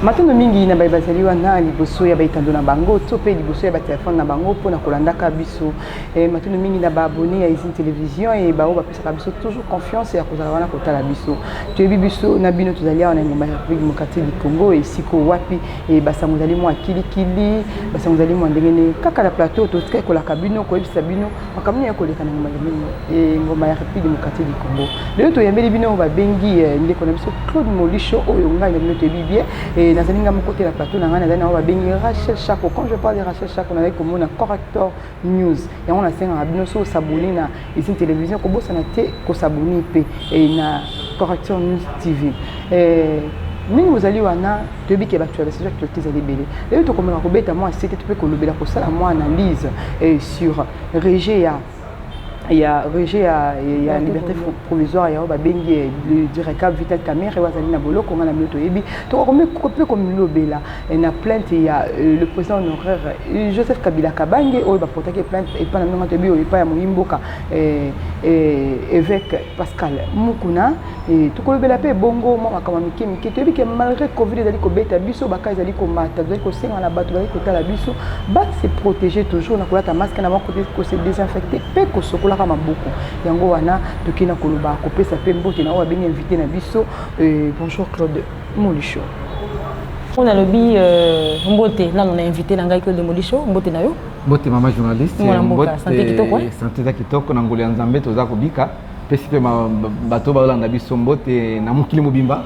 Matondo mingi na baye bazali wana liboso ya baetando na bango to mpe liboso ya batelefone na bango mpo na kolandaka biso. Matondo mingi na baabone ya Usine Television e baoyo bapesaka biso toujours confiance ya kozala wana kotala biso. Toyebi biso na bino tozali awa na engumba ya République démocratique du Congo, esika wapi basango ezali mwa kilikili, basango ezali mwa ndenge nini. Kaka na plateau totikali kolaka bino, koyebisa bino makambo nini ya koleka na engumba ya République démocratique du Congo. Lelo toyambeli bino babengi ndeko na biso Claude Molisho, oyo ngai na bino toyebi bien. Nazali ngai moko te na plateau na ngai, nazali na oyo babengi Rachel Chako. Quand je parle de Rachel Chako, nazali komona Corrector News. Yango nasengaka bino, so osabone na Usine Télévision, kobosana te kosabone mpe na Corrector News TV. Ndenge bozali wana, toyebi ke bato ya basujet actualité ezali ebele. Lelo tokomeka kobeta mwa sete to mpe kolobela, kosala mwa analyse sur rejet ya liberté provisoire ya oyo babengi le directeur Vital Kamerhe, oyo azali na boloko. Nga na bino toyebi. Tokomi mpe komilobela na plainte ya le président honoraire Joseph Kabila Kabange, oyo baportaki plainte epai na bino toyebi, oyo epai ya moyimboka évêque Pascal Mukuna. Tokolobela mpe bongo mwa makambo ya mike mike. Toyebi ke malgré Covid ezali kobeta biso, baka ezali komata, tozali kosenga na bato bazali kotala biso base protéger toujours na kolata masque na bango, kose désinfecter mpe kosokolaka maboko. Yango wana tokei na koloba, kopesa mpe mbote na oyo abengi invité na biso. Bonjour Claude Molisho. Mpo nalobi mbote nano na invité na ngai Claude Molisho. Mbote na yo. Mbote mama journaliste. Mwana mboka, santé kitoko? Santé eza kitoko na ngolu ya Nzambe, toza kobika. Pesi mpe bato bazolanda biso mbote na mokili mobimba.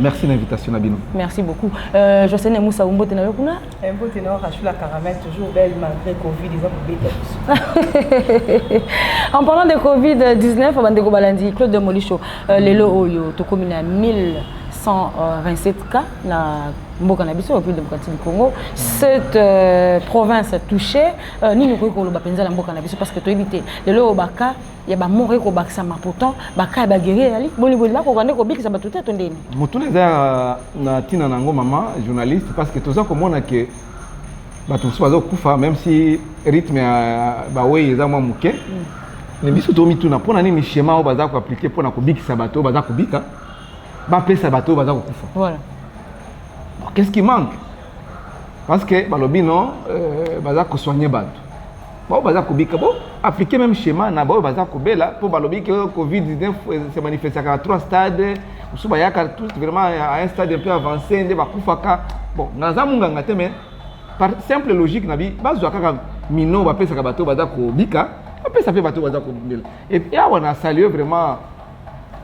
Merci na invitation na bino. Merci beaucoup. Jocelyne Moussa, mbote na yo kuna. Mbote na Rachula Caramel, toujours belle malgré Covid eza kobeta biso. En parlant de Covid-19, bandeko balandi, Claude Molisho, lelo oyo tokomi na 1127 cas na mboka na biso, République démocratique du Congo, cette province touchée. Nini okoki koloba mpenza na mboka na biso? Parce que toyebi te lelo oyo bacas ya bamort ekobakisama, pourtant bacas ya baguéris eyali boliboli. Bakoka nde kobikisa bato te to ndeni? Motuna eza na ntina na yango, mama journaliste, parce que toza komona ke bato mosusu baza kokufa, même si rythme ya bawei eza mwa moke. Me biso tomituna mpona nini schéma oyo baza koappliquer mpona kobikisa bato oyo baza kobika, bapesa bato oyo baza kokufa. Bon, qu'est-ce qui manque? Parce que balobi non, baza kosoigne bato bao baza kobika, bo appliquer même schéma na baoyo baza kobela. Mpo balobi ke Covid-19 se manifestaka na trois stades, mosusu bayaka tout vraiment à un stade un peu avancé nde bakufaka. Bon, naza munganga te, mais par simple logique na bi bazwa kaka mino bapesaka bato baza kobika, bapesa mpe bato baza kobela. Et awa na salue vraiment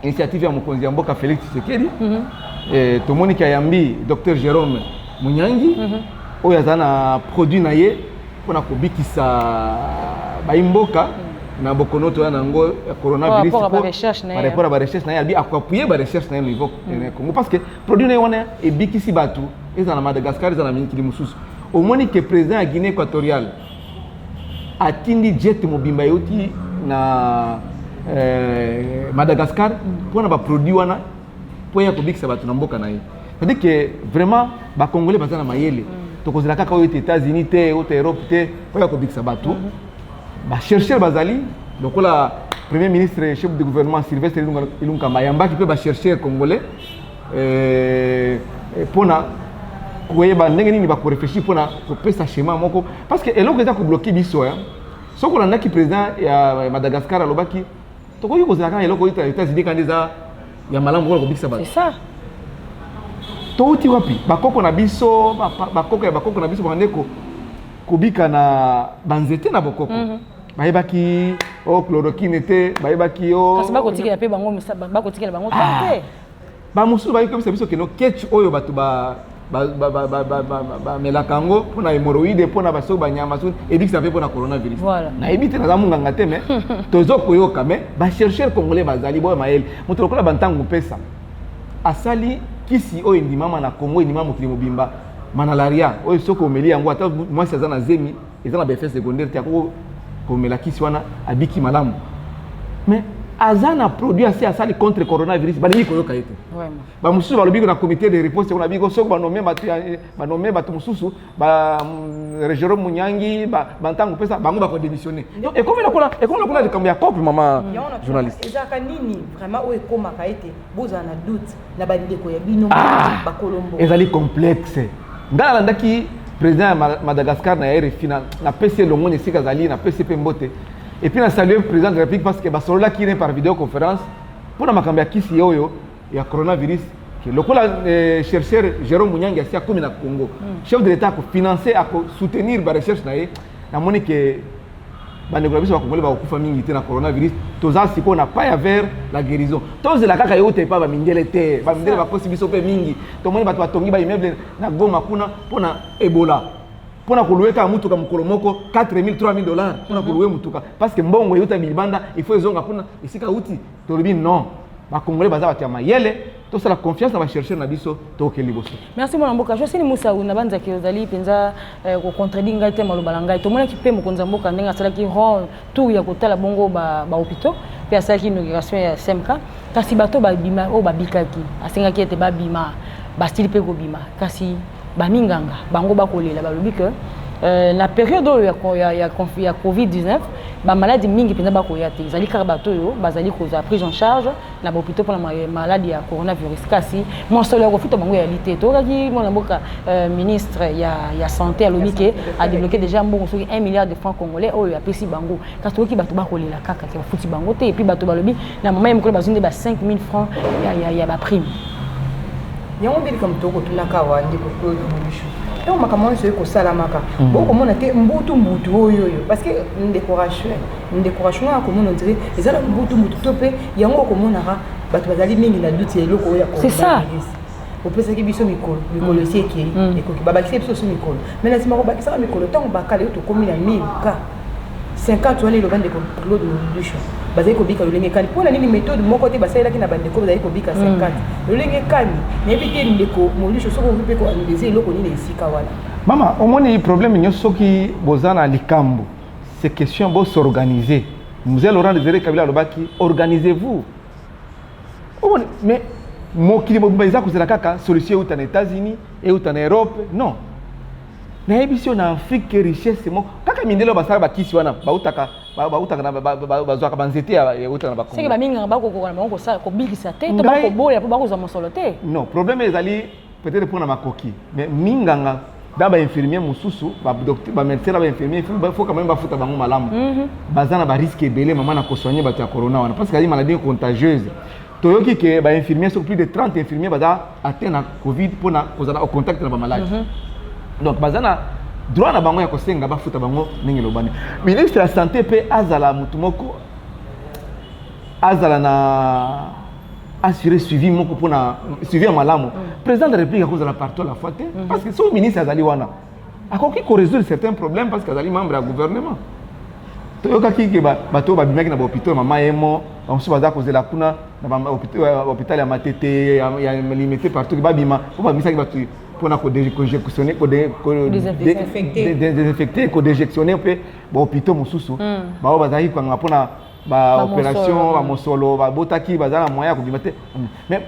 initiative ya mokonzi ya mboka Félix Tshisekedi. Tomoniki ayambi docteur Jérôme Munyangi, oyo aza na produit na ye mpona kobikisa bayimboka na bokono toya na yango ya coronavirus. Par rapport à barecherche na ye. Par rapport à barecherche na ye, abi akoappuyer barecherche na ye au niveau ya Congo, parce que produit na ye wana ebikisi bato, eza na Madagascar, eza na mikili mosusu. Omoni ke président ya Guinée équatoriale atindi jet mobimba euti na Madagascar mpona baproduit wana mpo ya kobikisa bato na mboka na ye. C'est-à-dire que vraiment bacongolais baza na mayele. Tokozela kaka oyo ete États-Unis te, oyo te Europe te, oyo ya kobikisa bato. Bachercheur bazali, lokola premier ministre, chef de gouvernement Sylvestre Ilunkamba ayambaki mpe bachercheur congolais mpona koyeba ndenge nini bakoréfléchir mpona kopesa schéma moko, parce que eloko eza kobloquer biso. Soki olandaki président ya Madagascar, alobaki tokoki kozala kaka eloko oyo États-Unis kandi eza ya malamu mpona kobikisa bato. C'est ça. Touti wapi? Bakoko na biso, bakoko ya bakoko na biso bakande kobika na banzete na bokoko. Bayebaki o chloroquine te, bayebaki o Kasi bakotikela mpe bango, bakotikela bango te. Bamosusu bayi koyebisa biso keno ketch oyo bato bamelaka yango mpona hémorroïde, mpona basoki banyama, soki ebikisa mpe mpona coronavirus. Nayebi te, naza monganga te, mais tozo koyoka. Mais bachercheur congolais bazali boyo mayele. Moto lokola bantango mpesa asali kisi oyo endimama na Congo, endimama mokili mobimba, Manalaria, oyo soki omeli yango, ata mwasi aza na zemi, eza na baeffet secondaire te, akoko komela kisi wana, abiki malamu. Mais Aza na produit asi asali contre coronavirus, balingi koyoka ye te. Bamosusu balobi na comité de riposte kuna biko soki banome bato, banome bato mosusu, ba Jérôme Munyangi, bantango pesa bango, bakodémissionner. Donc ekomi lokola likambo ya cope, mama journaliste. Ezalaka nini vraiment oyo ekomaka ete bozala na doute na bandeko ya bino bakolombo? Ezali complexe. Ngai nalandaki président ya Madagascar na RFI. Napesi elongo na esika azali, napesi mpe mbote et puis na salue président de la République parce que basololaki ne par vidéoconférence mpona makambo ya kisi oyo ya coronavirus, ke lokola chercheur Jérôme Munyangi asi akomi na Congo, chef de l'État akofinancer, akosoutenir barecherche na ye. Namoni ke bandeko na biso bakongoli bakokufa mingi te na coronavirus. Toza sikoyo na pas ya vers la guérison. Tozela kaka euta epa bamindele te. Bamindele bakosi biso mpe mingi. Tomoni bato batongi baimmeuble na Goma kuna mpona Ebola, mpona kolouer kaka mutuka mokolo moko 4000, 3000 dollars mpona kolouer mutuka, parce que mbongo euta libanda, il faut ezonga mpona esika euti. Tolobi non, bakongolais baza bato ya mayele, tosala confiance na bachercheur na biso, tokokende liboso. Merci, mwana mboka Josini Musau. Na banzaki ozali mpenza kocontredire ngai te, maloba na ngai. Tomonaki mpe mokonzi ya mboka ndenge asalaki rond tour ya kotala bongo bahôpitaux mpe asalaki inauguration ya SMK, kasi bato babima oyo babikaki, asengaki ete babima, basili mpe kobima, kasi baminganga bango bakolela, balobi ke na période oyo ya COVID-19, bamaladi mingi mpenza bakoya te. Ezali kaka bato oyo bazali kozwa prise en charge na bahôpitaux mpona maladi ya coronavirus, kasi mosolo ya kofuta bango eyali te. Toyokaki mwana mboka ministre ya santé alobi ke adébloqué déjà mbongo soki 1 milliard de francs congolais oyo apesi bango, kasi toyoki bato bakolela kaka ke bafuti bango te. Et puis bato balobi na mama ye mokolo bazwi nde ba 5000 francs ya baprime. Yango nde likambo tokotunaka awa, ndeko Claude Molisho. Ntango makambo nyonso ekosalamaka, bokomona te mbutu mbutu oyo oyo, parce que ndeko Rachel, ndeko Rachel akomona, on dirait eza na mbutu mbutu to mpe yango okomonaka bato bazali mingi na doute ya eloko oyo ya C'est ça. coronavirus. Opesaki biso mikolo, mikolo esi ekei, ekoki babakisi biso so mikolo, mais na nsima kobakisaka mikolo, ntango bakala yo tokómi na 1000 ka 50 wana, eloba ndeko Claude Molisho, bazali kobika lolenge kani? Mpona nini méthode moko te basalelaki na bandeko bazali kobika 50 lolenge kani? Nayebi te, ndeko Molisho, soki okoki mpe koanalyser eloko nini esika wana. Mama, omoni problème nyonso, soki boza na likambo, c'est question bos'organiser. Mzee Laurent Désiré Kabila alobaki: "Organisez-vous." Omoni, mais mokili mobimba eza kozela kaka solution euta na États-Unis, euta na Europe. Non, nayebi si na Afrique richesse moko kaka mindele oyo basala bakisi wana bautaka bazwaka banzete eutaka na seke Bakongo. Baminganga bakokoka na bango kosala kobikisa te to bakoboya mpo bakozwa mosolo te? Non, problème ezali peut-être mpona makoki, mais minganga na bainfirmier mosusu, bamédecin na bainfirmier, il faut quand même bafuta bango malamu. Baza na barisque ebele, mama, na kosoigne bato ya corona wana, parce que azali maladie contagieuse. Toyoki ke bainfirmier, soki plus de 30 infirmier baza atteint na COVID mpona kozala au contact na bamaladi. Donc baza na droit na bango ya kosenga bafuta bango ndenge elobani. Ministre ya santé mpe azala motu moko azala na assurer suivi moko mpona suivi ya malamu. Président de la République akozala partout à la fois te, parce que soki ministre azali wana, akoki korésoudre certains problèmes parce que azali membre ya gouvernement. Toyokaki ke bato oyo babimaki na bahôpitaux ya Mama Yemo, bamosusu baza kozela kuna na bahôpital ya Matete, ya Limete, partout, ke babima po babimisaki bato mpona kodésinfecter, kodéjectionner mpe bahôpitaux mosusu. Bao bazalaki kokanga mpona baopération, bamosolo babotaki, baza na moyen ya kobima te, mais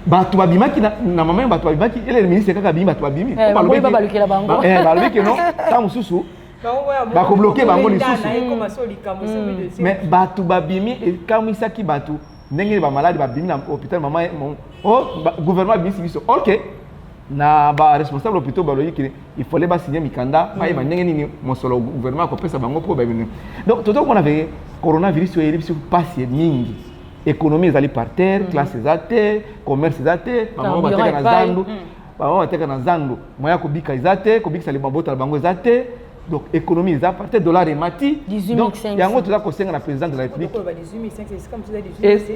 bato babimaki na mama oyo, bato babimaki ele ministre kaka abimi, bato babimi. Balobi ke non, ntango mosusu bakobloquer bango lisusu, mais bato babimi. Ekamwisaki bato ndenge bamaladi babimi na hôpital mama o gouvernement abimisi biso. Ok, na baresponsable hôpitaux balobi ke il fallait basigner mikanda, bayeba ndenge nini mosolo gouvernement akopesa bango mpo babimi. Donc tozokomona ve coronavirus oyo eyeli biso mpasi mingi. Économie ezali par terre, classe eza te, commerce eza te, bamama bateka na zandu, bamama bateka na zandu, moya kobika eza te, kobikisa mabota na bango eza te. Donc économie eza par terre, dollar emati. Donc yango toza kosenga na président de la République.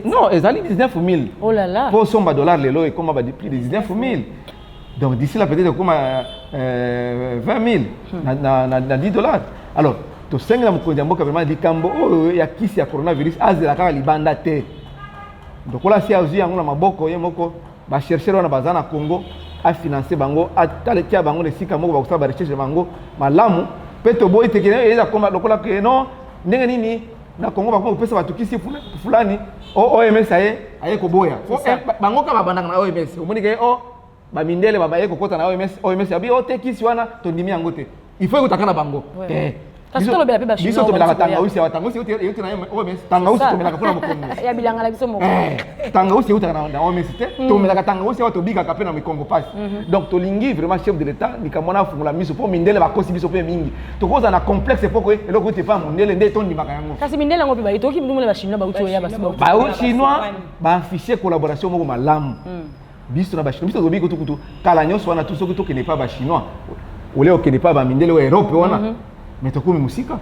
Non, ezali 19 000. Oh là là. Mpo osomba dollar lelo ekoma plus de 19 000. Donc d'ici là peut-être ekoma 20 000 na 10 dollars. Alors tosengela mokonzi ya mboka vraiment likambo oyo ya kisi ya coronavirus, azela kaka libanda te. Lokola asi azwi yango na maboko ye moko, bachercheur wana baza na Congo, afinance bango, atia bango na esika moko bakosala barecherche bango malamu. Mpe toboyi te eza koma lokola ke non, ndenge nini Na Congo bakoma kopesa bato kisi fulani, OMS aye koboya. Bango kaka babandaka na OMS. Omoni ke o bamindele baye kokɔta na OMS, OMS yabi o te, kisi wana tondimi yango te, il faut ekotaka na bango te. Kasi tolobela mpe Bachinois. Biso tomelaka tangawisi awa, tangawisi euti na OMS? Tangawisi tomelaka mpona mokongo. Ya bilanga na biso moko. Tangawisi eutaka na OMS te. Tomelaka tangawisi awa, tobikaka mpe na mikongo pasi. Donc tolingi vraiment chef de l'État, likambo wana afungola miso, mpo mindele bakosi biso mpe mingi. Tokozala na complexe poko eloko euti epa mondele nde tondimaka yango. Kasi mindele yango mpe bayi tokoki ndumona Bachinois bauti oya basi. Bachinois baaffiche collaboration moko malamu biso na Bachinois. Biso tozobi kutukutu kala nyonso wana tu, soki tokende pa Bachinois ole okende pa bamindele oyo Europe wana, mais tokomi mosika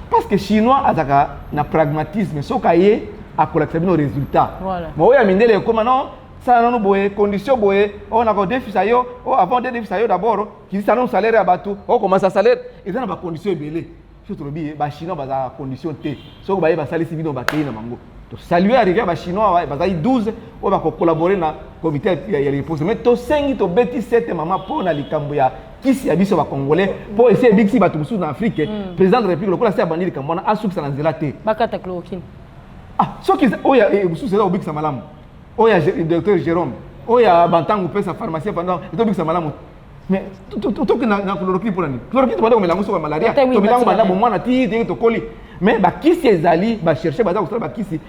parce que Chinois azalaka na pragmatisme. Soki aye, akolakisa bino résultat. Ma oyo ya mindele ekóma non, sala nanu boye, condition boye, oyo nakodefisa yo, oyo avant de defisa yo, d'abord kizisa nanu salaire ya bato, okomasa salaire. Eza na bacondition ebele. So tolobi ye, Bachinois bazalaka condition te. Soki baye, basalisi bino, bakei na bango. Tosalue arrivé ya Bachinois, bazali 12 oyo bakocollabore na comité ya riposte. Mais tosengi, tobeti sete, mama, mpo na likambo ya kisi ya biso Bacongolais, mpo esi ebikisi bato mosusu na Afrique. Président de la République, lokola se abandi likambo wana, asukisa na nzela te. Bakata chloroquine. Ah, soki oyo mosusu eza kobikisa malamu, oyo ya docteur Jérôme, oyo ya bantango pesa pharmacien pendant ezobikisa malamu, mais toki na chloroquine mpona nini? Chloroquine tobanda komela yango soka malaria, tomela yango banda bomwana ti ndenge tokoli. Mais bakisi ezali, bacherche baza kosala bakisi.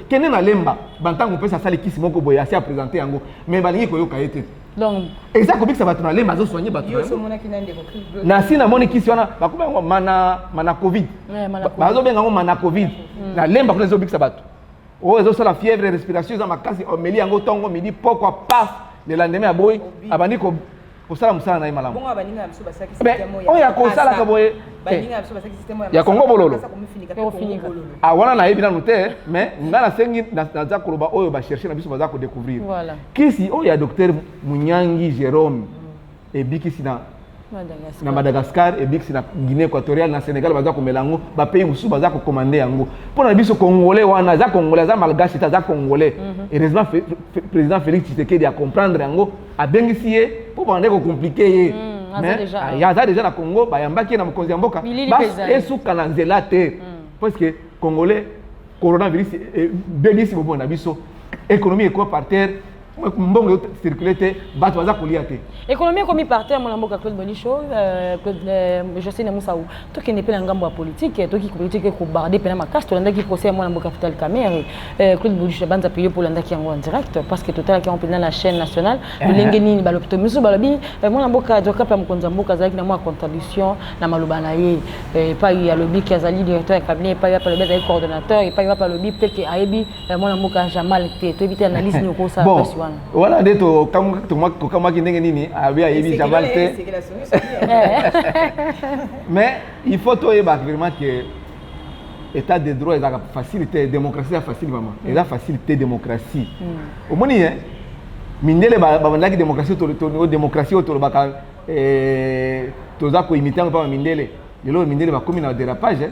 Kende na Lemba, bantango mpesa asali kisi moko boye, asi aprésente yango, mais balingi koyoka ye te. Donc eza kobikisa bato na Lemba, azosoigne bato. Na si namoni kisi wana, bakomi yango mana Covid, bazobenga yango mana Covid. Na Lemba kuna ezobikisa bato oyo ezosala fièvre, respiration eza makasi, omeli yango ntongo, midi, pokwa, paf, le lendemain aboyi, abandi kosala mosala na ye malamu. Oyo akosalaka boye ya Kongo bololo wana, nayebi nanu te. Mais nga nasengi, naza koloba oyo bacherche na biso baza kodécouvrir. Kisi oyo ya docteur Munyangi Jérôme ebikisi na Madagascar, ebikisi na Guinée équatoriale, na Sénégal baza komela yango, bapays mosusu baza kokomande yango. Mpo na biso Congolais wana aza Congolais, aza Malgache te, aza Congolais. Heureusement, président Félix Tshisekedi acomprendre yango, abengisi ye mpo bande kocompliquer ye. Aza déjà na Congo, bayambaki ye na mokonzi ya mboka. Esuka na nzela te, parce que Congolais, coronavirus ebebisi bomoi na biso, économie ekwa par terre, mbongo circule te, bato baza kolia te. Économie ekomi par terre. Mwana mboka Claude Bolisho, Claude Josine Musau, tokende mpe na ngambo ya politique. Toki politique ekobarde mpena makasi. Tolandaki procès ya mwana mboka Vital Kamerhe. Claude Bolisho, banza mpe yo mpo olandaki yango en direct, parce que totalaki yango mpenza na chaîne nationale. Lolenge nini balobi to misusu balobi mwana mboka advocat ya mokonzi ya mboka azalaki na mwa contradiction na maloba na ye. Epai alobiki azali directeur ya cabinet, epai wapi alobi azali coordonnateur, epai wapi alobi peke ayebi mwana mboka Jamal te. Toyebi te analyse nini okosala place wana. Wana nde tokamwaki ndenge nini abi ayebi Jamal te. Mais il faut toyeba vraiment que état de droit ezalaka facile te, démocratie eza facile, mama, eza facile te démocratie. Omoni ye mindele babandaki démocratie, démocratie oyo tolobaka, toza koimite yango mpa mindele. Lelo mindele bakomi na dérapage.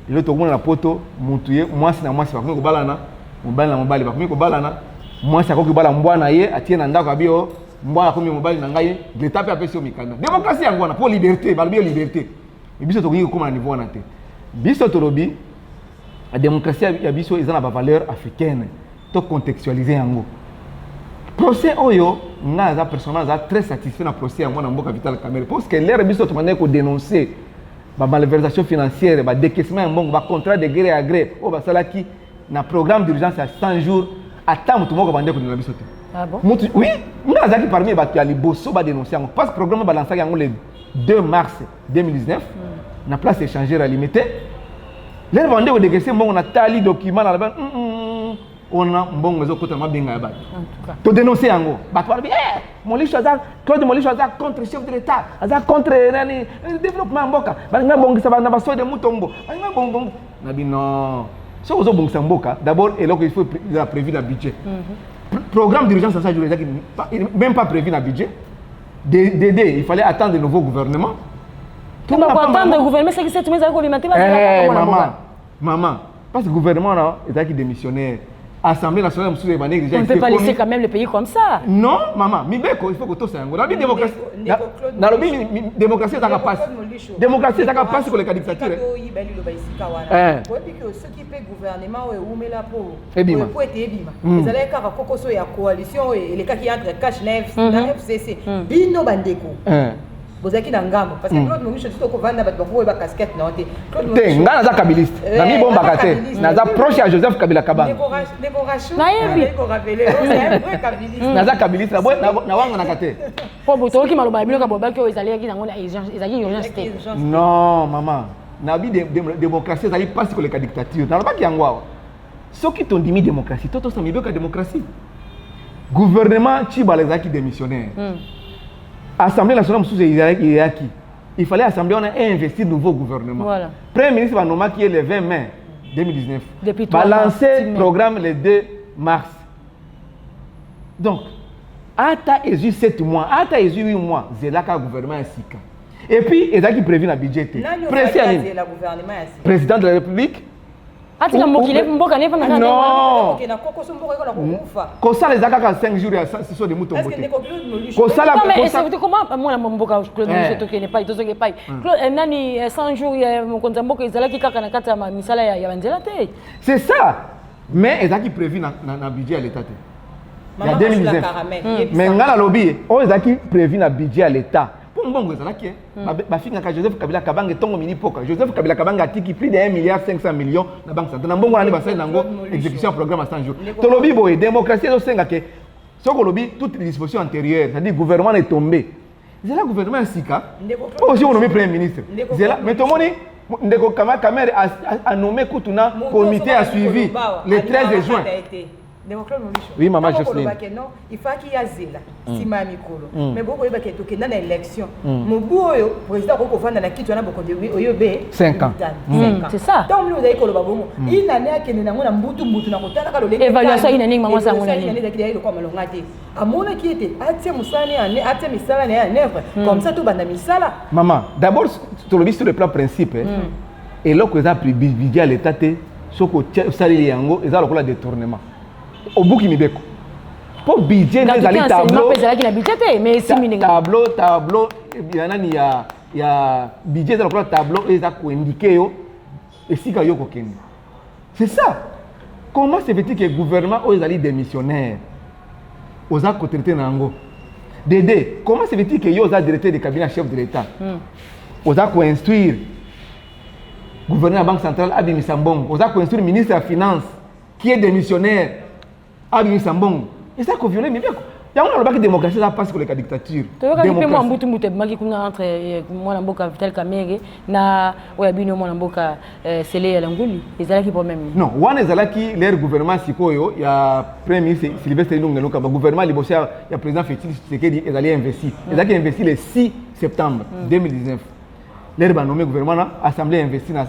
Lelo tokomona na Poto, mutu ye mwasi na mwasi bakomi kobalana, mobali na mobali bakomi kobalana. Mwasi akoki kobala mbwa na ye, atie na ndako, abi o mbwa akomi mobali na ngai, leta mpe apesi yo mikanda. Démocratie yango wana, mpo liberté, balobi yo liberté. Biso tokoki kokóma na niveau wana te. Biso tolobi démocratie ya biso eza na bavaleur africaine, tocontextualize yango. Procès oyo, ngai aza personnellement aza très satisfait na procès ya mwana mboka Vital Kamerhe, parce que l'heure biso tobandaki kodénoncer bamalversation financière, badécaissement ya mbongo, bacontrat de gré à gré oyo basalaki na programme d'urgence ya 100 jours, ata moto moko bande kondela biso te. Ah bon? Mutu, oui, nga azalaki parmi bato ya liboso badénonce yango, parce que programme balansaki yango le 2 mars 2019 na place échangeur ya Limete. L'heure bande kodécaisser mbongo, natali document, na loba wana mbongo ezokota mabenga ya bato. Todénonce yango, bato balobi Molisho aza, Claude Molisho aza contre chef de l'État, aza contre nani, développement ya mboka, balingi babongisa na basaut de Mutombo, balingi babongo na bino. Soki ozobongisa mboka, d'abord eloko il faut eza prévu na budget. Programme d'urgence ya 100 jours ezalaki même pas prévu na budget DD, il fallait attendre le nouveau gouvernement. Attendre gouvernement, soki 7 mois ezalaki kobima te. Mama, mama, parce que gouvernement wana ezalaki démissionnaire. Assemblée nationale mosusu ebandeki déjà. On ne peut pas laisser quand même le pays comme ça. Non, mama, mibeko, il faut kotosa yango. Nalobi démocratie, nalobi démocratie ezaka pasi, démocratie ezaka pasi koleka dictature. Oyiba liloba esika wana, oyebi ke soki mpe gouvernement oyo ewumela po Ebima. Po ete ebima, ezalaki kaka kokoso ya coalition oyo elekaki entre CACH na FCC. Bino bandeko bozalaki na ngambo, parce que Claude Molisho, ti tokovanda, bato bakoyeba casquette na yo te. Te, ngai naza kabiliste, namibombaka te, naza proche ya Joseph Kabila Kabanga. Nayebi. Naza kabiliste, nawanganaka te. Po toyoki maloba ya bino ka bolobaki oyo ezalaki nango ezalaki urgence te. Non, mama, nabi démocratie ezali mpasi koleka dictature. Nalobaki yango awa, soki tondimi démocratie, to tosa mibeko ya démocratie. Gouvernement Tshibala ezalaki démissionnaire, Assemblée nationale mosusu ezalaki eyaki, il fallait assemblée wana investir nouveau gouvernement. Premier ministre banomaki ye le 20 mai 2019. Depuis 3 balancé mois, 6 mai. Programme le 2 mars. Donc ata ezwi 7 mois, ata ezwi 8 mois, zelaka gouvernement ya sika. Et puis ezalaki prévu na budget te. Presse ya nini? Gouvernement ya sika. Président de la République. Atika mokili, mboka ne efanda. Non. Okenda kokoso, mboka ekona kokufa. Kosala eza kaka 5 jours ya saut de mouton. Est-ce que te ndeko Claude Molisho Kosala Non, mais c'est comment, mwana mboka Claude Molisho, tokende pai, tozoki pai, Claude, nani, 100 jours ya mokonzi ya mboka ezalaki kaka na kati ya misala ya banzela te. C'est ça, mais ezalaki prévu na budget ya l'État te ya Mama 2019. Caramel. Mais ngai nalobi oyo ezalaki prévu na budget ya l'État, mpo mbongo ezalaki bafingaka Joseph Kabila Kabange ntongo mini poka. Joseph Kabila Kabange atiki plus de 1 milliard 500 millions na Banque centrale. Na mbongo wana nde basali nango exécution ya programme ya 100 jours. Tolobi boye, démocratie ezosenga ke soki olobi toutes les dispositions antérieures, c'est-à-dire gouvernement na etombe, zela gouvernement ya sika. Mpo osi onomi premier ministre, zela. Mais tomoni ndeko Kamerhe anommé kutu na comité ya suivi le 13 juin. Oui, Maman Jocelyne. Non, il fallait yazela nsima ya mikolo, mais bokoyebaka tokenda na élection mobu oyo, président akoki kovanda na kiti wana bokonzi oyo be 5 ans. C'est ça. Ntango mili ozali koloba bongo, inane akende nango na mbutu mbutu na kotalaka lolenge. Évaluation inane, mango sango na nini? Ezalaki lokola malonga te. Amonaki ete atie mosala ne, atie misala na ye en œuvre, comme ça tobanda misala. Maman, d'abord tolobi sur le plan principe, eloko eza budget ya l'État te, soki osaleli yango, eza lokola détournement, obuki mibeko, mpo budget nde ezali tableau. Ezalaki na budget te, mais esimi ndenge. Tableau ya nani, ya budget eza lokola tableau oyo eza koindiquer yo esika yo kokende. C'est ça. Comment se fait-il que gouvernement oyo ezali démissionnaire, oza kotraiter na yango dede? Comment se fait-il que yo oza directeur de cabinet chef de l'État, oza koinstruire gouverneur ya Banque centrale abimisa mbongo, oza koinstruire ministre ya Finance qui est démissionnaire abimisa mbongo? Eza kovioler mibeko. Yango nalobaki, démocratie eza mpasi koleka dictature. Toyokaki mpe mwa mbutu mbutu ebimaki kuna entre mwana mboka Vital Kamerhe na oyo ya bino mwana mboka Sele Yalaghuli. Ezalaki problème? Non, wana ezalaki l'ère gouvernement sikoyo ya premier ministre Sylvestre Ilunga Ilunkamba. Gouvernement liboso ya président Félix Tshisekedi ezali investi, ezalaki investi le 6 septembre 2019. L'heure banommé gouvernement na assemblée investi, na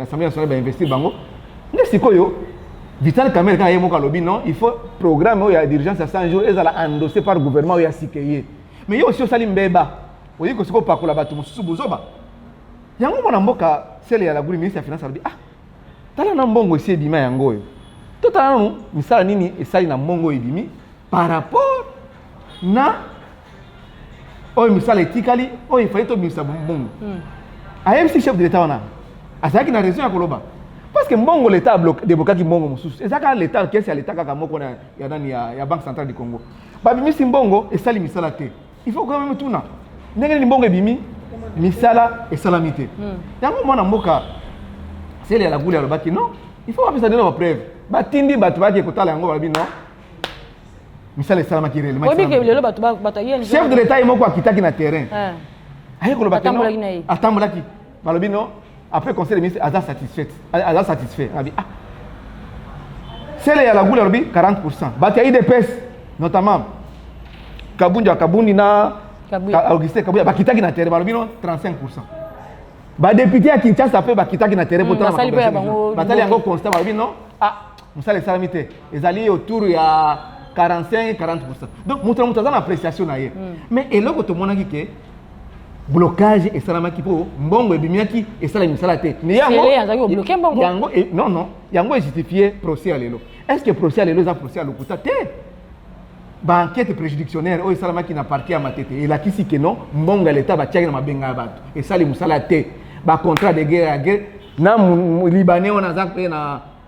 Assemblée nationale bainvestir bango nde sikoyo Vital Kamerhe kaka ye moko alobi non, il faut programme oyo ya d'urgence ya 100 jours ezala endossé par gouvernement oyo ya sika ye. Mais ye osi osali mbeba, oyi kosi kopakola bato mosusu bozoba. Yango mwana mboka Sele Yalaghuli, ministre ya Finance, alobi: ah, tala na mbongo esi ebima, yango oyo totala nanu misala nini esali na mbongo oyo ebimi par rapport na oyo misala etikali oyo efali tobimisa mbongo. Ayebisi chef de l'État wana, azalaki na raison ya koloba, parce que mbongo l'État débloquaki, mbongo mosusu eza kaka l'État, caisse ya l'État kaka moko na ya nani, ya Banque centrale du Congo. Babimisi mbongo, esali misala te. Il faut quand même tuna ndenge nini mbongo ebimi, misala esalami te. Yango mwana mboka Sele Yalaghuli alobaki non, il faut bapesa ndeno bapreuve. Batindi bato bayaki kotala yango, balobi non, misala esalamaki réellement. Oyebi ke lelo bato bato ya Chef de l'État ye moko akitaki na terrain, aye koloba ke non. Atambolaki na ye. Atambolaki, balobi non. Après conseil des ministres, aza satisfait, aza satisfait. Abi ah, Sele Yalaghuli alobi 40. Bato ya UDPS, notamment Kabundi ya Kabundi na Kabuya. Augustin Kabuya, bakitaki na terrain, balobi non, 35. Badéputé ya Kinshasa mpe bakitaki na terrain po tala Basali mpe ya makambo ya bango. Basali yango constat, balobi non, ah, mosala esalami te, ezali autour ya 45 40. Donc moto na moto aza na appréciation na ye. Mais eloko tomonaki ke Blocage esalamaki mpo mbongo ebimiaki, esala misala te. Mais yango Sele azalaki kobloquer mbongo. Yango non, non, yango ejustifie procès ya lelo. Est ce que procès ya lelo eza procès ya lokuta te? Baenquête préjuridictionnelle oyo esalamaki na parquet ya Matete elakisi ke non, mbongo ya leta batiaki na mabenga ya bato esali mosala te. Bacontrat de guerre ya guerre na Libanais wana aza mpe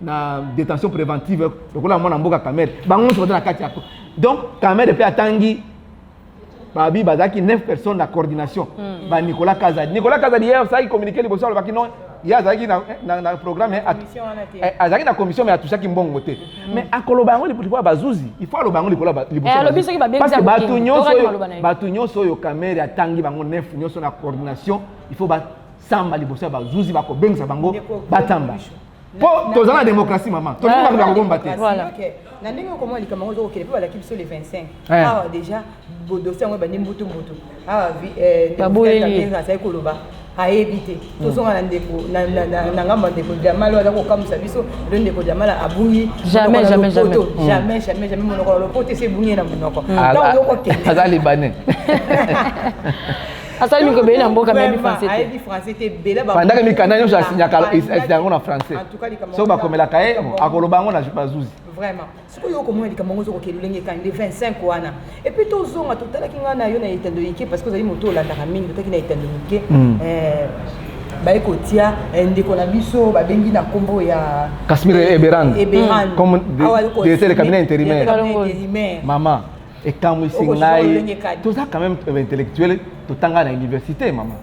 na détention préventive lokola mwana mboka Kamerhe, bango nyonso baza na kati ya. Donc Kamerhe mpe atangi babi bazalaki 9 personnes na coordination. Ba Nicolas Kazadi, Nicolas Kazadi ye asalaki communiqué liboso, alobaki non, ye azalaki na programme, azalaki na commission, mais atouchaki mbongo te. Mais akoloba yango likolo ya bazuzi, il faut aloba yango likolo liboso, parce que bato nyonso oyo, bato nyonso oyo Kamerhe atangi bango 9 nyonso na coordination, il faut basamba liboso ya bazuzi, bakobengisa bango batamba, mpo toza na démocratie, mama, tolingi makambo ya kobomba te. Na ndenge okomona likambo yango ezokokende mpe balaki biso le 25 awa déjà, dossier yango ebandi mbutu mbutu awa. Azali koloba ayebi te. Tozonga na ndeko na ngambo ya ndeko Jamal oyo aza kokamwisa biso lelo. Ndeko Jamal abungi. Jamais, jamais, jamais. Jamais, jamais, jamais. Monoko na lopoto esi ebungi ye na monoko. Ntango yokokende Aza Libanais. Asali mikolo ebele na mboka, mais ayebi français te. Ayebi français te ebele. Pandaka mikanda nyonso asinyaka yango na français. Soki bakomelaka ye, akoloba yango na bazuzi. Vraiment, sikoyo okomona likambo yango ozokokende lolenge ekani le 25 wana. Et puis tozonga, totalaki ngai na yo na etando ike, parce que ozali moto olandaka mingi. Totalaki na etando mike, baye kotia ndeko na biso babengi na nkombo ya Casimir Eberande. Eberande. Comme directeur de cabinet intérimaire. Mama, ekamwisi ngai, toza quand même intellectuel, totanga na université, mama.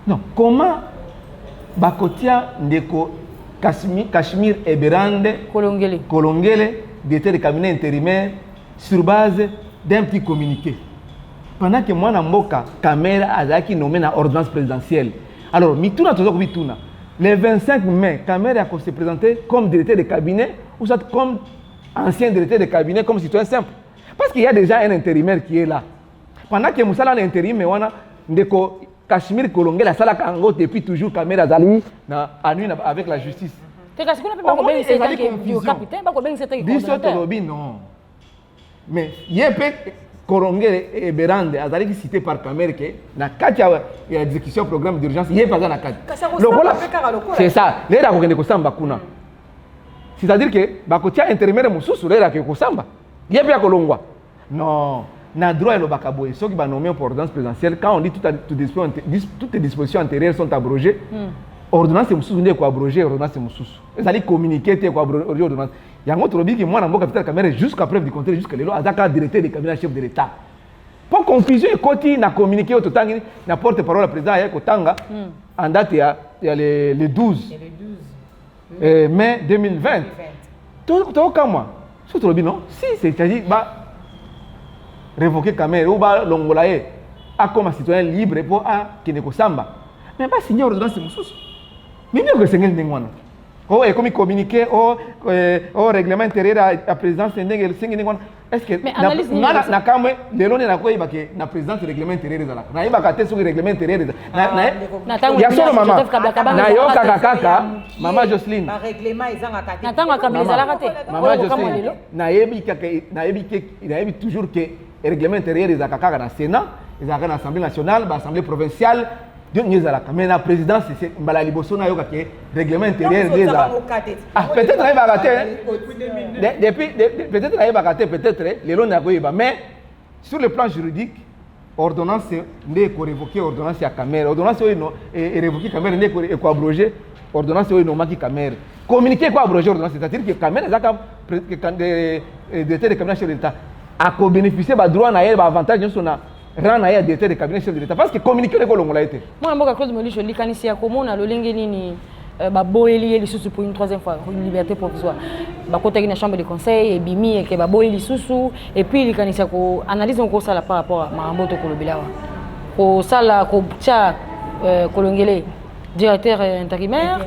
Non, comment bakotia ndeko Casimir Eberande Kolongele. Kolongele directeur de cabinet intérimaire sur base d'un petit communiqué, pendant que mwana mboka Kamerhe azalaki nommé na ordonnance présidentielle? Alors mituna toza kobituna: le 25 mai, Kamerhe ako se présenter comme directeur de cabinet ou soit comme ancien directeur de cabinet, comme citoyen simple? Parce qu'il y a déjà un intérimaire qui est là, pendant que mosala na intérim wana, ndeko Casimir Kolongele asalaka yango depuis toujours. Kamerhe azali na ennui avec la justice. Te, kasi kuna mpe bakobengisa capitaine, bakobengisa te. Biso tolobi non, mais ye mpe Kolongele Eberande azalaki cité par Kamerhe ke na kati ya exécution programme d'urgence, ye mpe aza na kati. Lokola c'est ça, lelo akokende kosamba kuna, c'est-à-dire que bakotia intérimaire mosusu, lelo akeke kosamba, ye mpe akolongwa. Non, na droit elobaka boye: soki banommé pour ordonnance présidentielle, quand on dit toutes les dispositions antérieures sont abrogées, ordonnance mosusu nde ekoabroger ordonnance mosusu. Ezali communiqué te ekoabroger ordonnance. Yango tolobiki mwana mboka Vital Kamerhe, jusqu'à preuve du contraire, jusqu'à lelo aza kaka directeur de cabinet chef de l'État, mpo confusion ekoti na communiqué oyo totangi na porte parole ya président aye kotanga en date ya le 12 mai 2020. Tokamwa. So tolobi non, si c'est-à-dire ba révoquer Kamerhe ou balongola ye akoma citoyen libre mpo akende kosamba, mais basigne ordonnance mosusu. Mibeko esengeli ndenge wana. O ekomi communiqué, o règlement intérieur ya présidence ndenge esengi ndenge wana. Est ce que nga na kamwe lelo nde nakoyeba ke na présidence règlement intérieur ezalaka? Nayebaka te soki règlement intérieur ya solo. Mama, nayokaka kaka, mama Jocelyne. Na ntango ya Kabila ezalaka te. Mama Jocelyne, nayebi kaka, nayebi toujours ke règlement intérieur ezalaka kaka na Sénat, ezalaka na Assemblée nationale, baassemblée provinciale nde ezalaka, mais na présidence mbala ya liboso nayoka ke règlement intérieur nde ezalaka. Ah, peut-être nayebaka te depuis, peut-être nayebaka te, peut-être lelo nakoyeba. Mais sur le plan juridique, ordonnance nde ekorévoquer ordonnance ya Kamerhe, ordonnance oyo erévoquer Kamerhe nde ekoabroger ordonnance oyo enommaki Kamerhe. Communiqué ekoabroger ordonnance, c'est-à-dire que Kamerhe ezaka directeur de cabinet chef de l'État, akobénéficie badroit na ye, baavantage nyonso na rang na ye ya directeur de cabinet chef de l'État, parce que communiqué oyo ekolongola ye te. Mwana mboka Claude Molisho, likanisi ya komona lolenge nini baboyeli ye lisusu pour une troisième fois liberté provisoire? Bakotaki na chambre de conseil, ebimi eke baboyi lisusu. Et puis likanisi ya koanalyse ngo kosala par rapport a makambo tokolobela awa, kosala kotia Kolongele directeur intérimaire.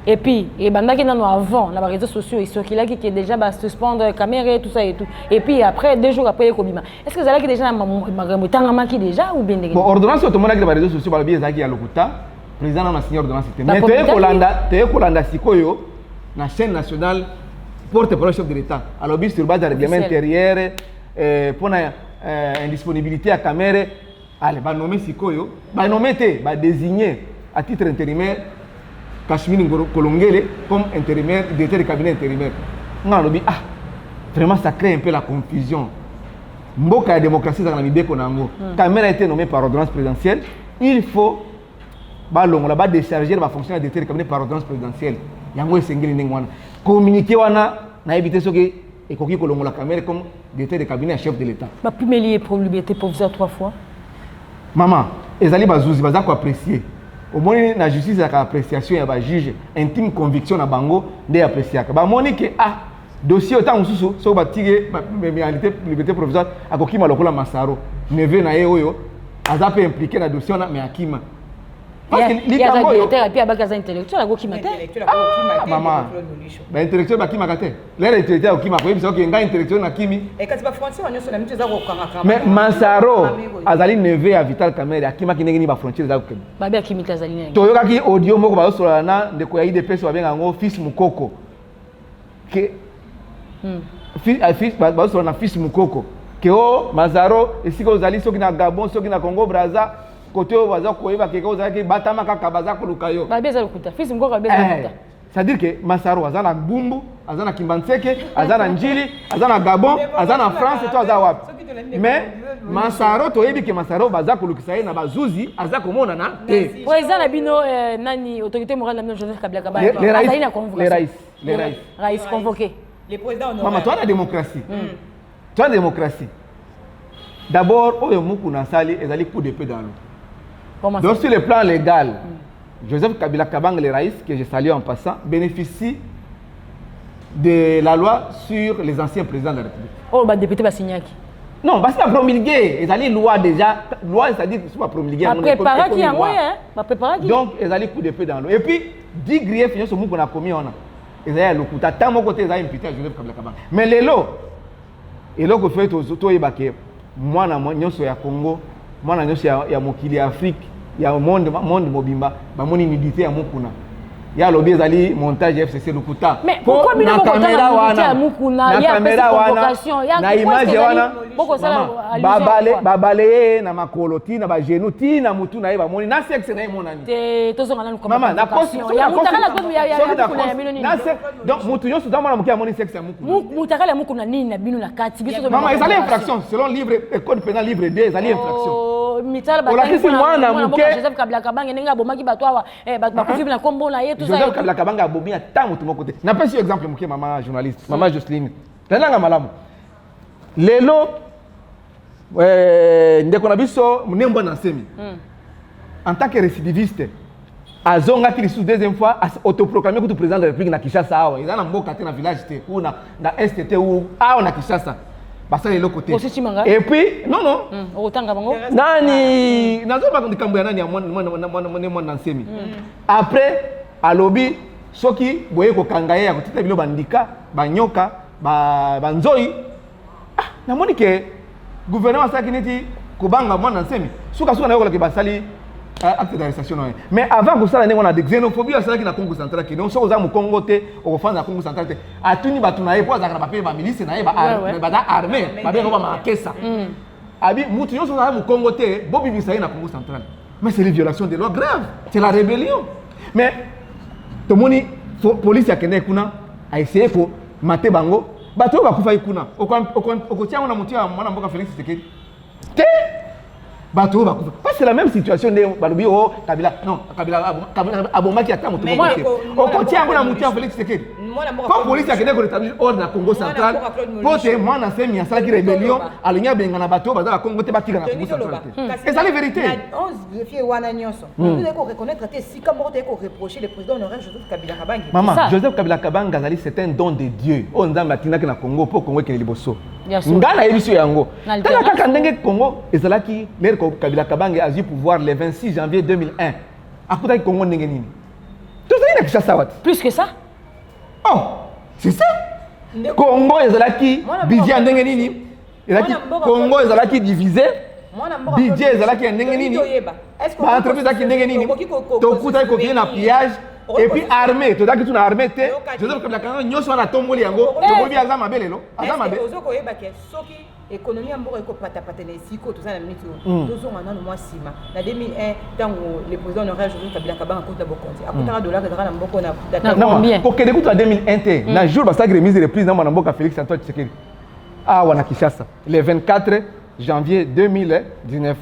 Et puis ebandaki nano avant na baréseaux sociaux esokilaki ke déjà basuspendre Kamerhe, tout ça et tout, et puis après, 2 jours après, ekobima. Est ce que ezalaki déjà na makambo etangamaki déjà ou bien ndenge? Bon, ordonnance oyo tomonaki na baréseaux sociaux, balobi ezalaki ya lokuta, président nano asigné ordonnance te. Mais toye kolanda sikoyo na chaîne nationale, porte parole chef de l'État alobi sur base ya règlement intérieur, mpona indisponibilité ya Kamerhe. Ale banommer sikoyo, banommer te, badésigner à titre intérimaire Kashmir Kolongele comme intérimaire, directeur de cabinet intérimaire. Nga nalobi: ah, vraiment, ça crée un peu la confusion. Mboka ya démocratie ezalaka na mibeko na yango. Kamerhe a été nommé par ordonnance présidentielle, il faut balongola, badécharger bafonction ya directeur de cabinet par ordonnance présidentielle. Yango esengeli ndenge wana. Communiqué wana, nayebi te soki ekoki kolongola Kamerhe comme directeur de cabinet ya chef de l'État. Bapimeli ye pour liberté provisoire trois fois. Mama, ezali bazuzi baza koapprécier. Omoni, na justice ezalaka appréciation ya bajuge, intime conviction na bango nde appréciaka. Bamoni ke ah, dossier oyo, ntango mosusu soki batiki liberté provisoire, akokima lokola Masaro, neveu na ye oyo aza mpe impliqué na dossier wana, mais akima. Parce que likambo oyo Directeur epi abaki aza intellectuel, akokima te. Ah, mama, baintellectuel bakimaka te. Lere intellectuel akokima, koyebisa oke ngai intellectuel nakimi. Kasi bafrontière nyonso na mito eza kokangaka. Mais Masaro azali neveu ya Vital Kamerhe, akimaki ndenge nini? Bafrontière eza kokende. Babi akimi te, azali nani? Toyokaki audio moko bazosolola na ndeko ya UDPS, babenga yango Fils Mukoko, ke bazosolola na Fils Mukoko ke o Mazaro, esika ozali, soki na Gabon, soki na Congo Braza, kote oyo baza koyeba keke ozalaki, batama kaka, baza koluka yo. Babi eza lokuta, Fils Mukoko babi eza lokuta. C'est-à-dire que Masaro aza na Bumbu, aza na Kimbanseke, aza na Njili, aza na Gabon, aza na France to aza wapi? Mais Masaro, toyebi ke Masaro baza kolukisa ye na bazuzi, aza komonana te. Président na bino, nani, autorité morale na bino, Joseph Kabila Kabange, azali na convocation. Les raïs, les raïs. Raïs convoqué. Les présidents. Mama, toa na démocratie, toa na démocratie. D'abord, oyo Mukuna asali ezali coup d'épée dans l'eau. Donc sur le plan légal, Joseph Kabila Kabange, le raïs, que je salue en passant, bénéficie de la loi sur les anciens présidents de la République. Oyo badéputé basignaki. Non, basi bapromulgué, ezali loi déjà, loi, c'est-à-dire so bapromulgué. Bapréparaki yango, bapréparaki. Donc ezali coup d'épée dans l'eau. Et puis 10 griefs nyonso Mukuna akomi wana ezali ya lokuta, ata moko te ezali imputé ya Joseph Kabila Kabange. Mais lelo, eloko fe toyeba ke mwana nyonso ya Congo, mwana nyonso ya mokili ya Afrique, ya monde mobimba, bamoni nudité ya Mukuna. Ye alobi ezali montage ya FCC, lokuta. Mais pourquoi bino bokotanga nudité ya Mukuna? Na caméra wana, na image wana, babale ye na makolo ti na bagenou ti na mutu na ye, bamoni na sexe na ye emonani. Tozonga nanu. Mama, donc mutu nyonso za mwana moke amoni sexe ya Mukuna. Mutakala ya Mukuna nini na bino na kati? Biso Mama, ezali infraction selon livre code pénal livre 2, ezali infraction. Mitala. Olakisi mwana moke. Joseph Kabila Kabange, ndenge abomaki bato awa, bato bakufi na nkombo na ye. Joseph Kabila Kabange abomi ata motu moko te. Napesi yo exemple moke, mama journaliste, mama Joseline, landanga malamu. Lelo ndeko na biso Ne Muanda Nsemi, en tant que récidiviste, azongaki lisusu deuxième fois, autoproclamé kutu président de la République na Kinshasa awa. Eza na mboka te, na village te ou na est te ou awa na Kinshasa, basala eloko te. Et puis non, non. Okotanga bango. Nani nazoba likambo ya nani ya Ne Muanda Nsemi. Après alobi soki boye kokanga ye, ya kotita bino bandika, banyoka, banzoi. Ah, namoni ke gouvernement asalaki neti kobanga Muanda Nsemi. Sukasuka nayokolaki basali acte d'arrestation na ye. Mais avant kosala ndenge wana, xénophobie asalaki na Congo Central, ke donc soki oza mokongo te, okofanda na Congo Central te. Atuni bato na ye, mpo azalaka na bape bamilice na ye, baza armé, babenga bamakesa abi mutu nyonso ozala mokongo te, bobimisa ye na Congo Central. Mais c'est une violation des lois grave, c'est la rébellion. Mais tomoni police akendeki kuna, aessaye komate bango. Bato oyo bakufaki kuna, okotia yango na motu ya mwana mboka Félix Tshisekedi te. Bato oyo bakufa, parce c'est la même situation nde balobi o Kabila. Non, Kabila abomaki ata motu moko te. Okotia yango na motu ya Félix Tshisekedi mpo polisi akende korétablir ordre na Congo Central, mpo te Muanda Nsemi asalaki rébellion, alingi abengana bato oyo baza bakongo te, batika na Congo Central te. Ezali vérité. 11 greffier wana nyonso, tozali koreconnaître te esika moko toyei koreprocher le président honoraire Joseph Kabila Kabange. Mama, Joseph Kabila Kabange azali, c'est un don de Dieu oyo Nzambe atindaki na Congo mpo Congo ekende liboso. Nga nayebi so yango. Tala kaka ndenge Congo ezalaki lere Kabila Kabange azwi pouvoir le 26 janvier 2001. Akutaki Congo ndenge nini? Tozali na Kinshasa wati. Plus que ça. Oh, c'est ça. Congo ezalaki budget ya ndenge nini? Ezalaki, Congo ezalaki divisé, budget ezalaki ya ndenge nini? Baentreprise ezalaki ndenge nini? Tokutaki kokende na pillage. Et puis armée, tozalaki tuna armée te. Joseph Kabila Kabange nyonso wana atomboli yango. Tokobi aza mabe lelo, aza mabe. Ozo koyeba ke soki économie ya mboka ekopatapata na esika oyo toza na minute oyo, tozonga nano mwa nsima na 2001, ntango le président honoraire Joseph Kabila Kabange akota bokonzi, akutaka dollar ezalaka na mboka na Kokende kutu na 2001 te. Na jour basalaki remise reprise na mwana mboka Félix Antoine Tshisekedi awa na Kinshasa, le 24 janvier 2019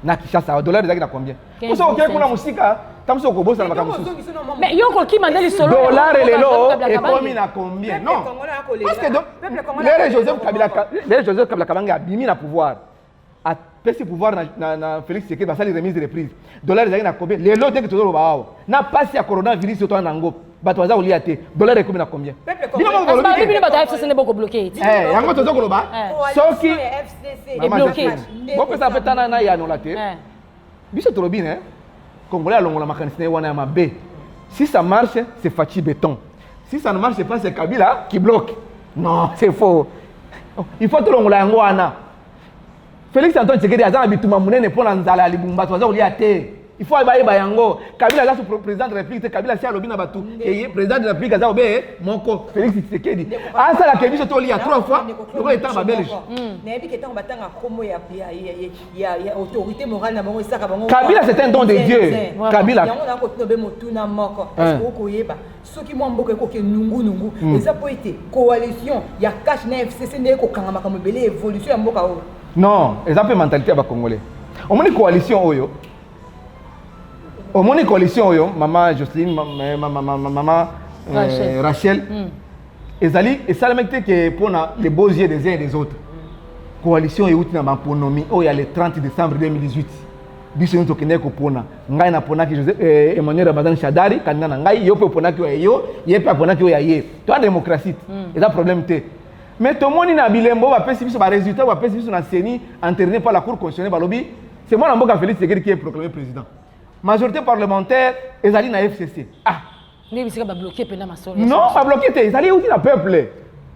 na Kinshasa, dollar ezalaki na combien? Poso okei kuna mosika, ta mosu okobosana makambo mosusu. Mais yo kokima nde lisolo. Dollar lelo ekomi na combien? Non, parce que l'heure Joseph Kabila, l'heure Joseph Kabila Kabange abimi na pouvoir, apesi pouvoir na Félix Tshisekedi, basali remise reprise, dollar ezalaki na combien? Lelo ndenge tozoloba awa, na pasi ya coronavirus oyo toza nango, bato baza kolia te, dollar ekomi na combien? Bino moko bolobi. Bino bato ya FCC nde bokobloquer. Yango toza koloba, soki bopesa mpe tana na yanola te. Biso tolobi ne Congolais alongola makanisi na ye wana ya mabe. Si ça marche, c'est Fatshi Béton. Si ça ne marche pas, c'est Kabila qui bloque. Non, c'est faux. Il faut tolongola yango wana. Félix Antoine Tshisekedi aza na bituma monene mpo na nzala ya libumu, bato baza kolia te. Il faut bayeba yango. Kabila aza président de la République te. Kabila si alobi na bato eye président de la République aza obe moko, Félix Tshisekedi. Asalaka biso tolia trois fois lokola etanga Babelge. Nayebi ke ntango batanga kombo ya autorité morale na bango, esaka bango. Kabila, c'est un don de Dieu, Kabila. Yango nakotuna be motuna moko: est ce okoyeba soki mwa mboka ekoke nungunungu, eza po ete coalition ya CACH na FCC nde ekokanga makambo ebele, évolution ya mboka oyo? Non, eza mpe mentalité ya Bacongolais. Omoni coalition oyo, omoni coalition oyo, mama Jocelyne, mama Rachel, ezali esalemaki te ke mpona les beaux yeux des uns et des autres. Coalition euti na maponomi oyo ya le 30 décembre 2018. Biso nyonso tokendaki kopona. Ngai naponaki Emmanuel Ramazani Shadari, candidat na ngai. Yo mpe oponaki oyo ya yo, ye mpe aponaki oyo ya ye. Toya démocratie te, eza problème te. Mais tomoni na bilembo bapesi biso, barésultat bapesi biso na CENI, entériné par la Cour constitutionnelle, balobi c'est mwana mboka Félix Tshisekedi qui est proclamé président. Majorité parlementaire ezali na FCC. Ah. Nde bisika babloquer mpena masolo. Non, babloquer te, ezali euti na peuple.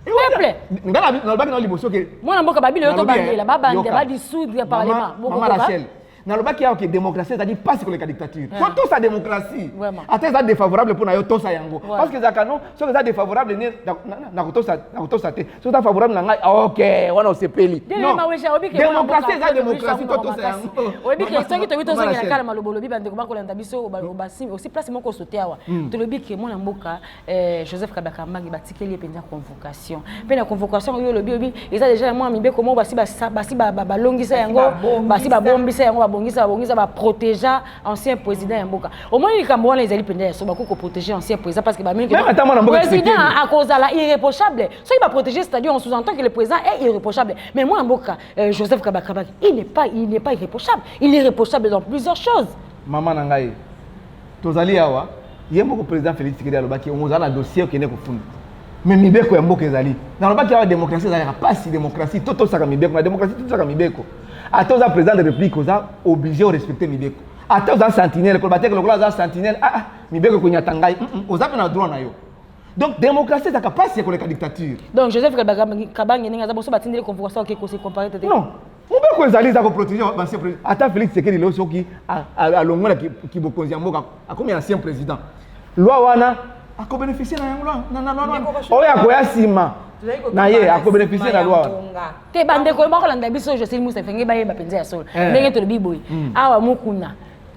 Peuple. Ngai nalobaki na liboso ke Mwana mboka babilo yo tobandela, babandela, badissoudre parlement. Mama Rachel, nalobaki awa ke démocratie ezali mpasi koleka dictature. So tosa démocratie, ata eza défavorable mpo na yo, tosa yango, parce que ezalaka non, soki eza défavorable ne nakotosa te, soki eza favorable na ngai, ok, wana osepeli. Démocratie eza démocratie, to tosa yango. Oyebi ke soki tobi tozongela kala maloba olobi, bandeko bakolanda biso aussi place moko osote awa. Tolobi ke mwana mboka Joseph Kabila Kabange batikeli ye mpenza convocation, mpe na convocation oyo olobi, obi eza déjà ya mwa mibeko moko basi balongisa yango, basi babombisa yango, babongisa, babongisa, baprotéger ancien président ya mboka. Omoni likambo wana ezali mpenza ya so, bakoki koprotéger ancien président parce que bamingi président akozala irréprochable. Soki baprotéger, c'est-à-dire on sous-entend que le président est irréprochable. Mais mwana mboka Joseph Kabila Kabange, il n'est pas irréprochable, il est irréprochable dans plusieurs choses. Mama na ngai, tozali awa, ye moko président Félix Tshisekedi alobaki ozala na dossier, okende kofunda. Mais mibeko ya mboka ezali. Nalobaki awa, démocratie ezalaka mpasi. Démocratie, to tosaka mibeko. Na démocratie, tosaka mibeko. Ata oza président de République, oza obligé orespecter mibeko. Ata oza sentinelle, koloba teke lokola aza sentinelle, ah, mibeko ekonyata ngai, oza mpe na droit na yo. Donc démocratie ezalaka mpasi ya koleka dictature. Donc Joseph Kabange, ndenge aza boso, batindeli convocation, oke kose comparer te? Non, mobeko ezali, eza koprotéger ancien président. Ata Félix Tshisekedi lelo soki alongwela kibokonzi ya mboka, akomi ancien président, loi wana akobénéficie na yango. Oyo akoya nsima na ye akobénéficie na loi wana. Te, bandeko bakolanda biso, Jocelyne Musa, efenge bayeba mpenza ya solo. Ndenge tolobi boye awa, mokuna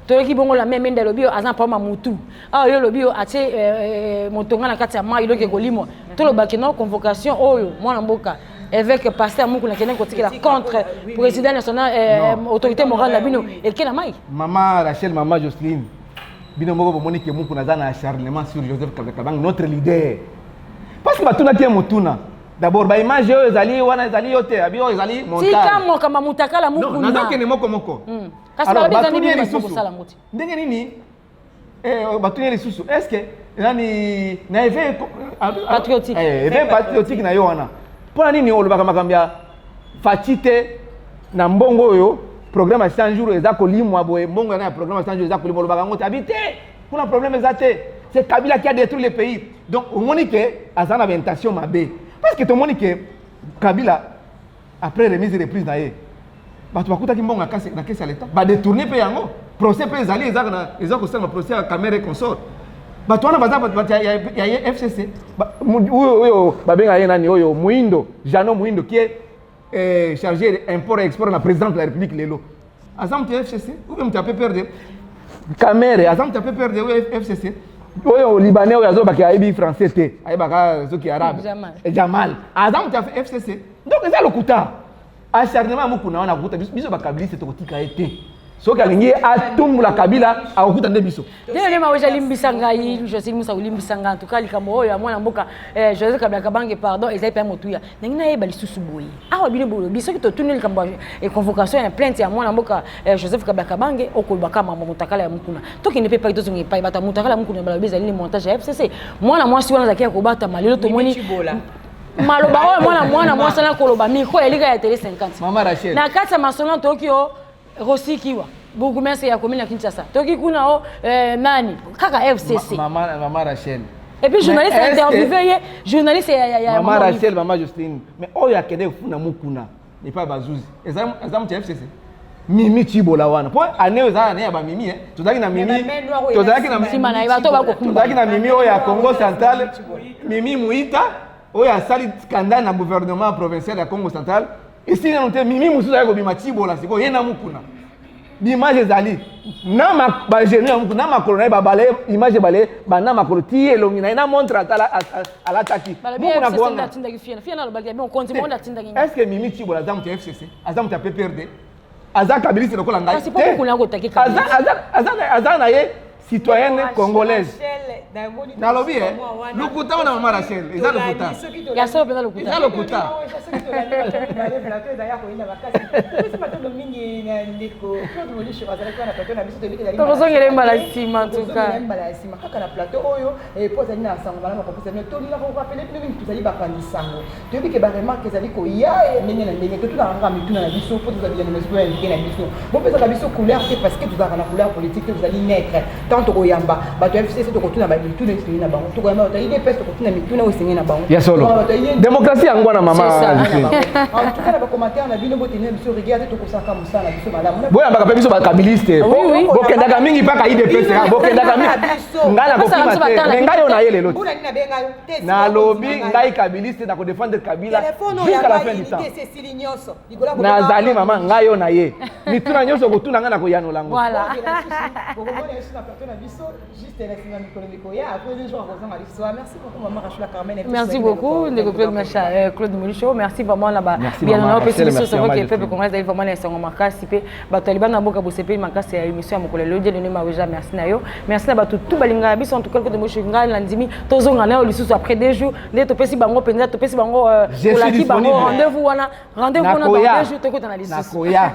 toyoki bongo la meme nde alobi oyo aza na problème ya mutu awa, yo olobi oyo atie motonga na kati ya mai, eloko ekolimwa. Tolobaki no convocation oyo mwana mboka évêque pasteur Mukuna akende kotikela contre président national, autorité morale na bino, eke na mai. Mama Rachel, mama Jocelyne, bino moko bomoni ke Mukuna aza na acharnement sur Joseph Kabila Kabange, notre leader, parce que batunaki ye motuna d'abord: baimage oyo ezali wana, ezali yo te? Abi oyo ezali. Tika mokamba mutakala Mukuna. Nazokende moko moko. Kasi balobi eza nini kosala yango te? Ndenge nini batuni ye lisusu: est ce que nani na éveil patriotique. Éveil patriotique na yo wana, mpona nini olobaka makambo ya Fatshi te na mbongo oyo programme ya 100 jours eza kolimwa boye? Mbongo yana ya programme ya 100 jours eza kolimwa, olobaka yango te. Abi te, kuna problème eza te, c'est Kabila qui a détruit le pays. Donc omoni ke aza na baintention mabe, parce que tomoni ke Kabila, après remise reprise na ye, bato bakutaki mbongo na caisse ya l'État, badétourner mpe yango. Procès mpe ezali, eza kosalema, procès ya Kamerhe consort. Bato wana baza bato ya FCC. Oyo oyo babengaka ye nani, oyo Muindo, Jano Muindo, qui est chargé import et export na président de la République lelo, aza moto ya FCC ou bien moto ya PPRD. Kamerhe aza moto ya PPRD oyo FCC. Oyo Libanais oyo azolobaka ayebi français te, ayebaka soki arabe, Jamal, aza moto ya FCC. Donc eza lokuta, acharnement ya Mokuna wana. Akokuta biso bakabiliste, tokotika ye te. Soki alingi atumbola Kabila, akokuta nde biso. Ndenge maweja, alimbisa ngai, José Musa, olimbisa ngai. En tout cas, likambo oyo ya mwana mboka José Kabila Kabange, pardon, ezali mpe ya motuya. Ndenge nayeba lisusu boye, awa bino bolobi soki totuni likambo ya convocation ya plainte ya mwana mboka Joseph Kabila Kabange, okolobaka mambo motakala ya Mokuna. Tokende mpe epai, tozonga epai bato ya motakala ya Mokuna. Balobi ezali ni montage ya FCC. Mwana mwasi wana azalaki ya kobatama. Lelo tomoni maloba oyo mwana mwasi wana koloba micro elika ya Télé 50. Mama Rachel. Na kati ya masolo, toyoki o Rosikiwa, bourgmestre ya commune ya Kinshasa, toki kuna o nani kaka FCC. Mama Rachel. Et puis journaliste interviewé ye, journaliste ya Mama Rachel, mama Justine, mais oyo akende kofunda Mokuna epai bazuzi, eza moto ya FCC, Mimi Cibola wana, mpo ane oyo ezala na ya bamimi. Tozalaki na Mimi, tozalaki na nsima na ye bato bakokumba. Tozalaki na Mimi oyo ya Congo Central, Mimi Muita oyo asali scandale na gouvernement provincial ya Congo Central, esili nano te. Mimi mosusu ayaki kobima, Cibola. Sikoyo ye na Mokuna, image ezali na bagenoux ya Mokuna na makolo na ye, babale image ebale banda makolo ti elongi na ye na montre alataki. Mokuna. Est ce que Mimi Cibola aza moto ya FCC, aza moto ya PPRD, aza kabiliste lokola ngai? Aza na ye citoyenne congolaise. Nalobi e lokuta wana, mama Rachel, eza lokuta. Ya solo mpenza lokuta. Eza lokuta. Tokozongela mbala nsima. Tuka mbala ya nsima kaka na plateau oyo, po ezali na sango malamu kopesa bino. Tolingaka korappeler bino mingi, tozali bapanzi sango. Toyebi ke baremarque ezali koya ndenge na ndenge. Totunaka kaka mituna na biso mpo tozwa biyano mesiko ya invité na biso. Bopesaka biso couleur te, parce que tozalaka na couleur politique te. Tozali neutre. Tant tokoyamba bato ya FCC, tokotuna bamituna esengeli na bango. Tokoyamba bato ya UDPS, tokotuna mituna oyo esengeli na bango. Ya solo, démocratie yango wana, mama. En tout cas, na bacommentaire na bino, botenir biso rigueur te. Tokosalaka mosala na biso malamu. Boyambaka mpe biso bakabiliste. Bokendaka mingi mpaka UDPS, bokendaka mingi. Ngai nakokima te, me ngai oyo naye lelo, nalobi ngai kabiliste, nakodefendre Kabila jusqu'à la fin du temps. Nazali mama, ngai oyo na ye, mituna nyonso okotuna ngai, nakoyanola yango. Voilà. Juste na nsima mikolo mikoya, après 2 jours akozonga lisusu. Merci beaucoup, mama Rachula Carmen. Merci beaucoup, ndeko Claude Macha, Claude Molisho. Merci vraiment na ba bien na opesi biso. C'est vrai que peuple congolais azali vraiment na esengo makasi, mpe bato ya libanda mboka bosepeli makasi ya émission ya mokolo lelo. Dieu Maweja, merci na yo, merci na bato tout balingaka biso. En tout cas, Claude Molisho, ngai na ndimi tozonga na yo lisusu après 2 jours. Nde topesi bango mpenza, topesi bango, tolaki bango rendez-vous wana, rendez-vous wana dans 2 jours, tokota na lisusu. Nakoya.